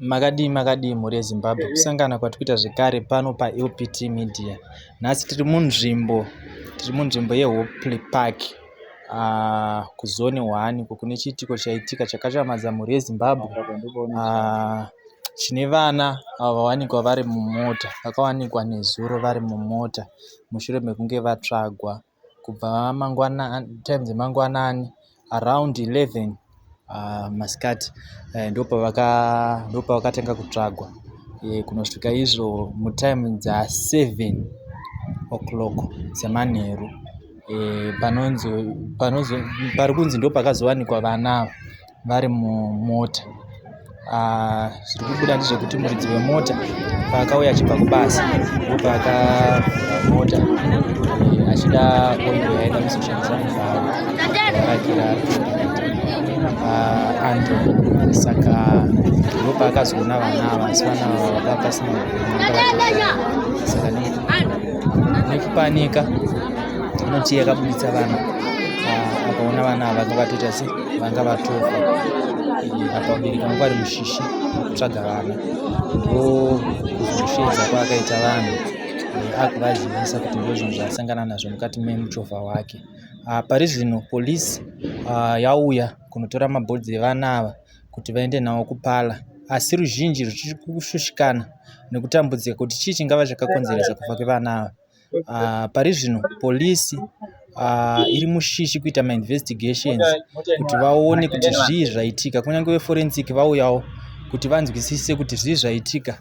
Makadii makadii mhuri yeZimbabwe kusangana kwatikuita zvekare pano paLPT Media. Nhasi tiri munzvimbo tiri munzvimbo yeHopley Park kuzone 1 uko kune chiitiko chaitika chakashamadza mhuri yeZimbabwe chine vana avo vawanikwa vari mumota vakawanikwa nezuro vari mumota mushure mekunge vatsvagwa kubva mangwana time dzemangwanani around 11 masikati ndopavakatanga kutsvagwa kunosvika izvo mutime dza7 o'clock dzemanheru panonzi pari kunzi ndopakazowanikwa vana ava vari mumota. Zviri kubuda ndezvekuti muridzi wemota paakauya achibva kubasa ndopaakavhura mota achida oil yaaida kuzoshandisa mubhawa rake raAndon. Saka ndopaakazoona vana ava asi vana ava vanga pasina upenyu saka nekupanika inoti yakabuditsa vana akaona vana ava vanga vatoita se vanga vatofa apa vabereki vanga vari mushishi kutsvaga vana ndokuzosheedza kwaakaita vanhu akuvazivisa kuti ndozvinhu zvaasangana nazvo mukati memuchovha wake. Pari zvino polisi yauya kunotora mabhodhi evana ava kuti vaende nawo kupala asi ruzhinji ruchiri kushushikana nekutambudzika kuti chii chingava chakakonzeresa kufa kwevana ava. Pari zvino polisi iri mushishi kuita mainvestigations kuti vaone kuti zvii zvaitika kunyange veforensic vauyawo kuti vanzwisise kuti zvii zvaitika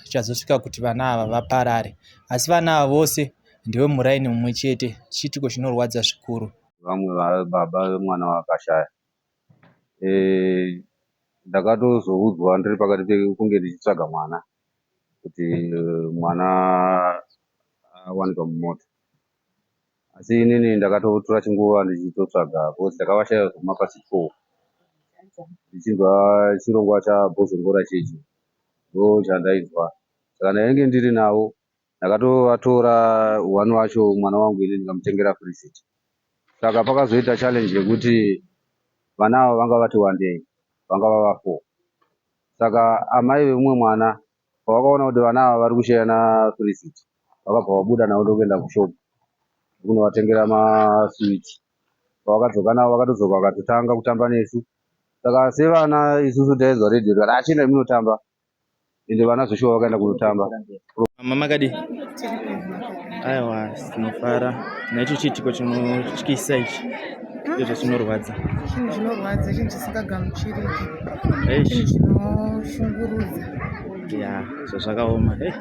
chazosvika kuti vana ava vaparare asi vana ava vose ndevemuraini mumwe chete chiitiko chinorwadza zvikuru. Vamwe baba vemwana wakashaya. Ndakatozoudzwa ndiri pakati pekunge ndichitsvaga mwana kuti mwana awanikwa mumota. Asi inini ndakatotora chinguva ndichitotsvaga because ndakavashaya kumapast 4 ndichinzwa chirongwa chaBhozhongora chechi ndo chandainzwa. Saka ndainge ndiri navo ndakatovatora one wacho mwana wangu ini ndikamutengera free. Saka pakazoita challenge yekuti vana ava vanga vati wandei, vanga vava 4. Saka amai vemumwe mwana pavakaona kuti vana ava vari kushayana free seat, vakabva vabuda navo ndokuenda kushop kunovatengera maswiti. Pavakadzoka navo vakatodzoka vakatotanga kutamba nesu. Saka sevana isusu tainzwa redhiyo tikati achiendai munotamba. Ende vana zveshuwa vakaenda kunotamba. Mama makadii? Aiwa tinofara naicho chiitiko chinotyisa ichi ndizvo chinorwadza. Chinhu chinorwadza, chinhu chisingagamuchiriki, Eish. chinhu chinoshungurudza. Ya zvazvakaoma. Hey,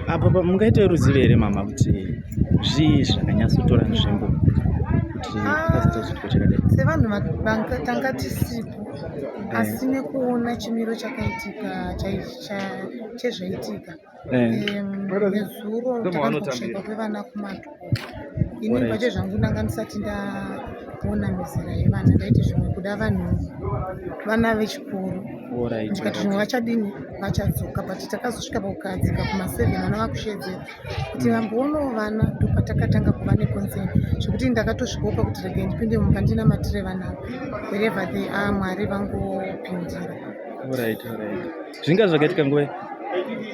apa mungaita ruzivo here mama kuti zvii zvakanyatsotora nzvimbo kuti pazoita chiitiko chakadai? Sevanhu tanga tisipo, asi nekuona chimiro chakaitika chezvaitika nezuro takanzwa kushaikwa kwevana kuma12. Inini pache zvangu ndanga ndisati ndaona mizera yevana, ndaiti zvimwe kuda vanhu vana vechikoro, ndikati zvimwe vachadini vachadzoka, but takazosvika pakukadzika kuma7 vana vakushedzera kuti vamboonawo vana. Ndopatakatanga kuva neconcern zvekuti ndakatosvikawo pakuti regai ndipinde mumba ndinamatire vana ava wherever they are, Mwari vangopindira. Alright. Zvinga zvakaitika nguva?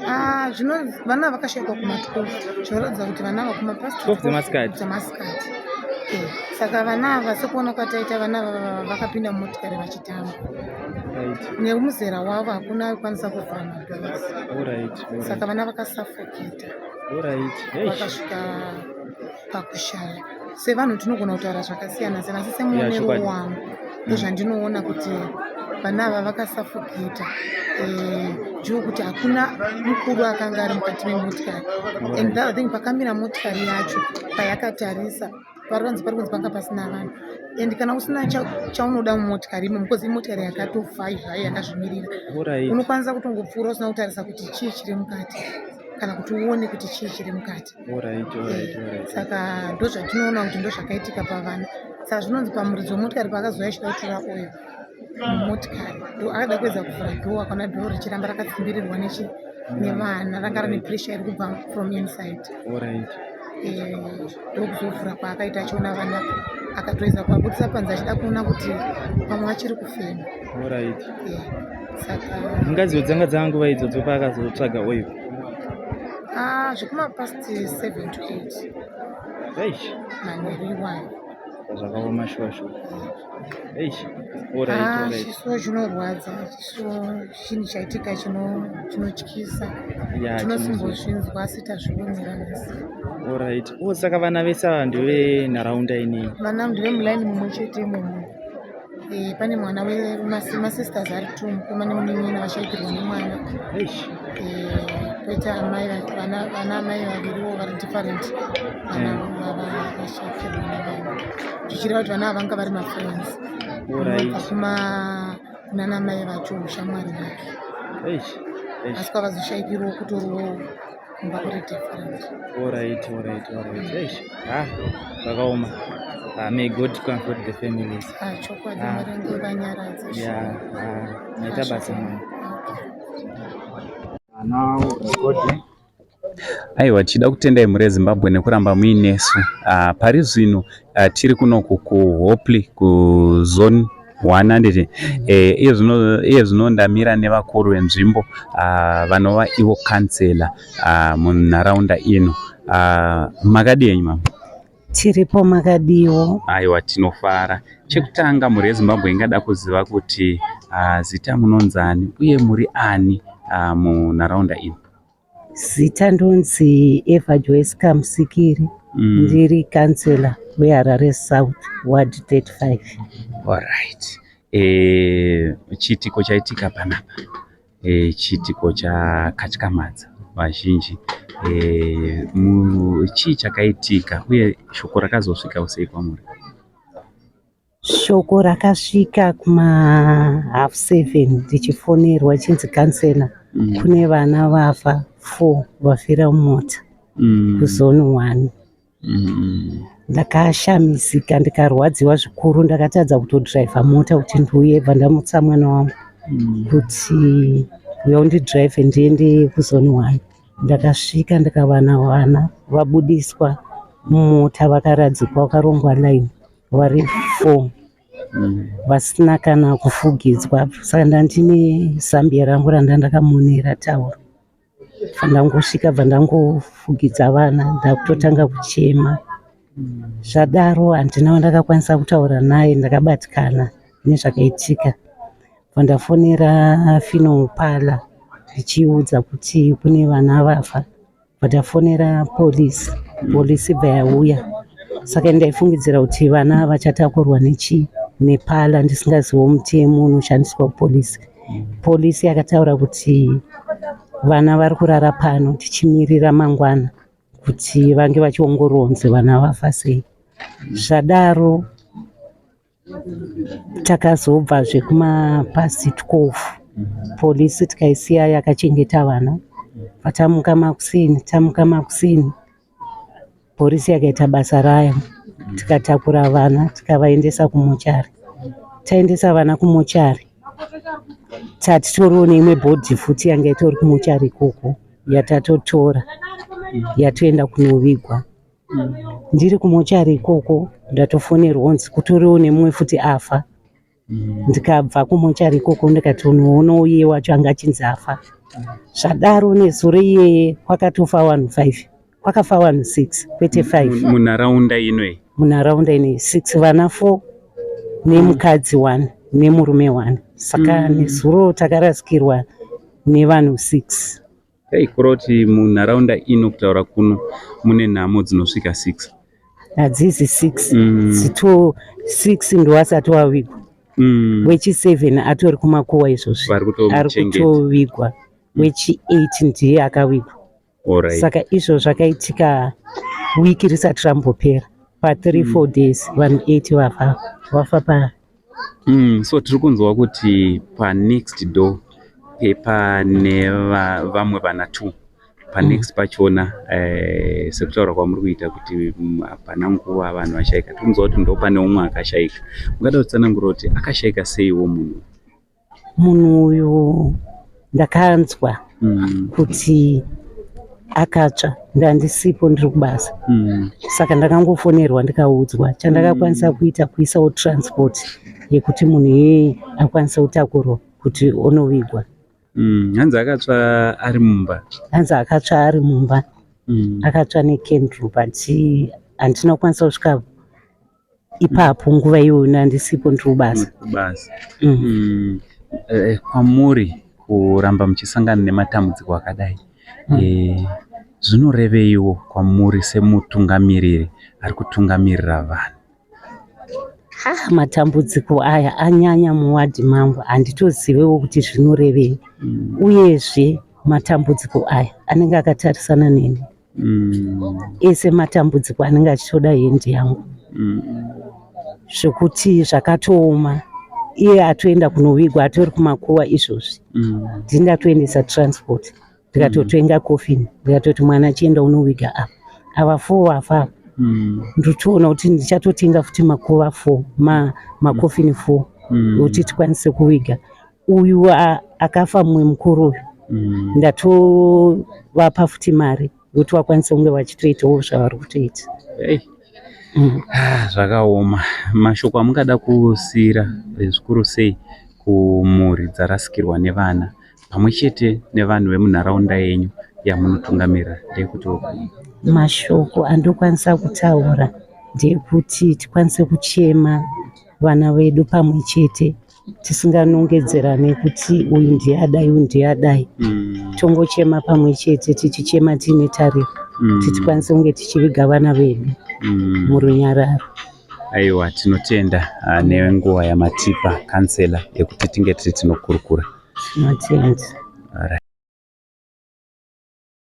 Ah, zvino vana vakashaikwa kuma12, zvinoratidza kuti vana ava kumapast 12 dzemasikati. Dzemasikati. Saka vana ava sekuona kwataita vana ava vakapinda mumotikari vachitamba. Nemuzera wavo hakuna aikwanisa kuvhura madoors. Saka vana vakasuffocata vakasvika pakushaya. Sevanhu tinogona kutaura zvakasiyana siyana, asi semuonero wangu ndozvandinoona kuti vana ava vakasuffocata due kuti hakuna mukuru akanga ari mukati memotikari. And the other thing, pakamira motikari yacho payakatarisa parikunzi pari kunzi panga pasina vanhu, and kana usina chaunoda mumotikari imomo, because imotikari yakatofa zvayo yakazvimirira, unokwanisa kutongopfuura usina kutarisa kuti chii chiri mukati kana kuti uone kuti chii chiri mukati. Saka ndozvatinoona kuti ndozvakaitika pavana. Saka zvinonzi pamuridzi wemotikari paakazouya achida kutora oil mumotikari, ndo akada kuedza kuvhura door, akaona door richiramba rakatsimbirirwa nechi nevana, ranga rine pressure iri kubva from inside. Ndokuzovhura kwaakaita achiona vana Akatoedza kuvabudisa panze achida kuona kuti pamwe vachiri kufema. Alright. Yeah. Saka Mungazivo dzanga dzava nguva idzodzo paakazotsvaga oil. Ah, zvekuma past 7 to 8. Eish. Manheru iwayo. Zvakaoma shuwa shuwa. Eish. Alright, Ah, alright. chisuwo chinorwadza, chisuwo chinhu chaitika chinotyisa. Yeah, Tinosimbozvinzwa asi tazvionera nhasi. Alright. Oh, saka vana vese ava ndevenharaunda ineyi. Vana ndevemulaini mumwe chete imomo. Eh, pane mwana wemasisters ari two, mukoma nemunin'ina vashaikirwa nemwana. Eish. Eh, poita amai vana amai vaviriwo vari different vana vashaikirwa nevana. Zvichireva kuti vana ava vanga vari mafriends. Alright. Kuma kunana mai vacho ushamwari hwake. Eish. Eish. Asi kwavazoshaikirwawo kutoriwo kumba kuri different. Alright, alright, alright. Eish. Ah, zvakaoma. Ah, may God comfort the families. Ah, chokwadi Ah. Mwari ange vanyaradza. Yeah, ah, maita basa mwana. Okay. Now recording. Aiwa, tichida kutendai mhuri yeZimbabwe nekuramba muinesu. Pari zvino tiri kunoku kuHopley kuZone 1 handiti. Iye zvino ndamira nevakuru venzvimbo vanova ivo kansela munharaunda ino. Makadii henyu mama? Tiripo, makadiwo? Aiwa, tinofara. Chekutanga mhuri yeZimbabwe ingada kuziva kuti zita munonzani uye muri ani munharaunda ino? Zita ndonzi Eva Joyce Kamusikiri. Ndiri kansela weHarare South, Ward 35. Alright. Chiitiko chaitika panapa chiitiko chakatyamadza vazhinji. Chii chakaitika uye shoko rakazosvika sei kwamuri? Shoko rakasvika kuma 7:30 ndichifonerwa chinzi kansela, kune vana vafa 4 vafira mumota kuzone 1. Ndakashamisika ndikarwadziwa zvikuru, ndakatadza kutodhiraivha mota kuti ndiuye, bva ndamutsa mwana wangu kuti uya undidhiraivhe ndiende kuzone 1. Ndakasvika ndikawana vana vabudiswa mumota vakaradzikwa vakarongwa line vari 4 vasina kana kufugidzwa. Saka ndandine zambia rangu randandakamonera tauro. Ndangosvika bva ndangofugidza vana, ndakutotanga kuchema. Zvadaro handina wandakakwanisa kutaura naye, ndakabatikana nezvakaitika. Bva ndafonera funeral parlour ndichiudza kuti kune vana vafa. Bva ndafonera polisi, polisi bva yauya. Saka ndaifungidzira kuti vana vachatakurwa nechi neparlour, ndisingaziviwo mutemo unoshandiswa kupolisi. Polisi yakataura kuti vana vari kurara pano tichimirira mangwana kuti vange vachiongororwa kunzi vana vafa sei. Zvadaro takazobvazve kuma past 12, polisi tikaisiya yakachengeta vana. Patamuka makuseni, tamuka makuseni, polisi yakaita basa rayo, tikatakura vana tikavaendesa kumochari. Taendesa vana kumochari, tatitoriwo neimwe bhodhi futi yanga itori kumochari ikoko yatatotora yatoenda kunovigwa. Ndiri kumochari ikoko ndatofonerwa kunzi kutoriwo nemumwe futi afa. Ndikabva kumochari ikoko ndikatonoona uye wacho anga achinzi afa. Zvadaro nezuro iyeye kwakatofa vanhu 5, kwakafa vanhu 6 kwete 5. Munharaunda ino iyi? Munharaunda inoyi 6, vana 4 nemukadzi 1 nemurume 1. Saka nezuro takarasikirwa nevanhu 6. Hei, kureva kuti munharaunda ino kutaura kuno mune nhamo dzinosvika 6? Hadzizi 6. Dzito 6 ndowasati wavigwa. Wechi7 atori kumakuwa izvozvi. Vari ari kutomuchengeta. Kutovigwa. Wechi8 ndiye akavigwa. Saka izvo zvakaitika wiki risati rambopera, pa3 4 days vanhu 8 vafa pa So tiri kunzwa kuti panext door pepane vamwe vana 2 panext pachona, sekutaura kwamuri kuita kuti hapana nguva vanhu vashaika, tiri kunzwa kuti ndo pane umwe akashaika. Ungada kutsanangura kuti akashaika seiwo munhu? Munhu uyu ndakanzwa kuti Akatsva ndandisipo ndiri kubasa Saka ndakangofonerwa ndikaudzwa. Chandakakwanisa kuita kuisawo transport yekuti munhu iyeye akwanise kutakurwa kuti onovigwa. Hanzi akatsva ari mumba. Hanzi akatsva ari mumba. Akatsva necandle but handina kukwanisa kusvika ipapo nguva iyoyo ndandisipo ndiri kubasa. Kubasa. Kwamuri kuramba muchisangana nematambudziko akadai zvinoreveiwo kwamuri semutungamiriri ari kutungamirira vanhu? Ha, matambudziko aya anyanya muwadhi mangu, handitozivewo kuti zvinorevei. Uyezve matambudziko aya anenge akatarisana neni. Ese matambudziko anenge achitoda hendi yangu. Zvekuti zvakatooma. Iye atoenda kunovigwa atori kumakuva izvozvi. Ndini ndatoendesa transport. Ndikatotenga coffin. Ndikatoti mwana achienda unoviga apa. Ava 4 vafa ava. Ndotoona kuti ndichatotenga futi makuva 4, makofini 4 kuti tikwanise kuviga. Uyu akafa mumwe mukuru uyu. Ndatovapa futi mari yekuti vakwanise kunge vachitoitawo zvavari kutoita. Hey. Ah, zvakaoma. Mashoko amungada kusiira zvikuru sei kumhuri dzarasikirwa nevana pamwe chete nevanhu vemunharaunda yenyu yamunotungamirira ndeyekuti Mashoko andokwanisa kutaura ndeyekuti tikwanise kuchema vana vedu pamwe chete tisinganongedzerane kuti uyu ndiye adai uyu ndiye adai. Tongochema pamwe chete tichichema tiine tariro kuti tikwanise kunge tichiviga vana vedu murunyararo. Aiwa, tinotenda nenguva yamatipa kansela yekuti tinge tiri tinokurukura. Tinotenda. Alright.